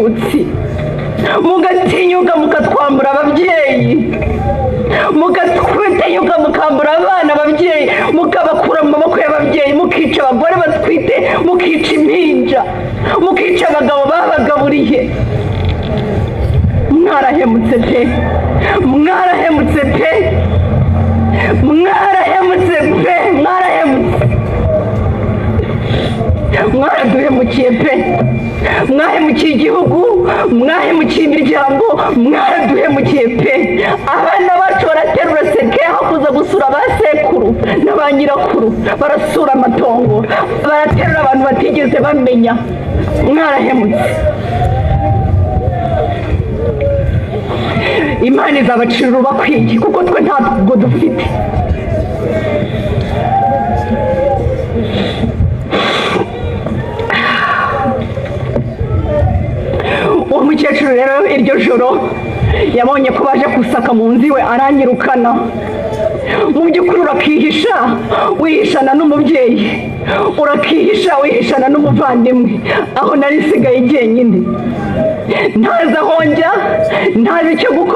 Abatutsi, mugatinyuka mukatwambura ababyeyi, mugatinyuka mukambura abana ababyeyi, mukabakura mu maboko y'ababyeyi, mukica abagore batwite, mukica impinja, mukica abagabo babagaburiye. Mwarahemutse pe, mwarahemutse pe, mwarahemutse pe, mwarahemutse, mwaraduhemukiye pe. Mwahemukiye igihugu, mwahemukiye imiryango, mwaraduhemukiye pe. Abana bacu baraterura seke, aho kuza gusura ba sekuru na ba nyirakuru barasura amatongo, baraterura abantu batigeze bamenya. Mwarahemutse. Imana izabacira urubakwiye, kuko twe ntabwo dufite. Uwo mukecuru rero iryo joro yabonye ko baje gusaka mu nzu iwe, aranyirukana. Mu by'ukuri urakihisha wihishana n'umubyeyi, urakihisha wihishana n'umuvandimwe. Aho nari nsigaye jyenyine, ntazi aho njya, ntazi icyo gukora.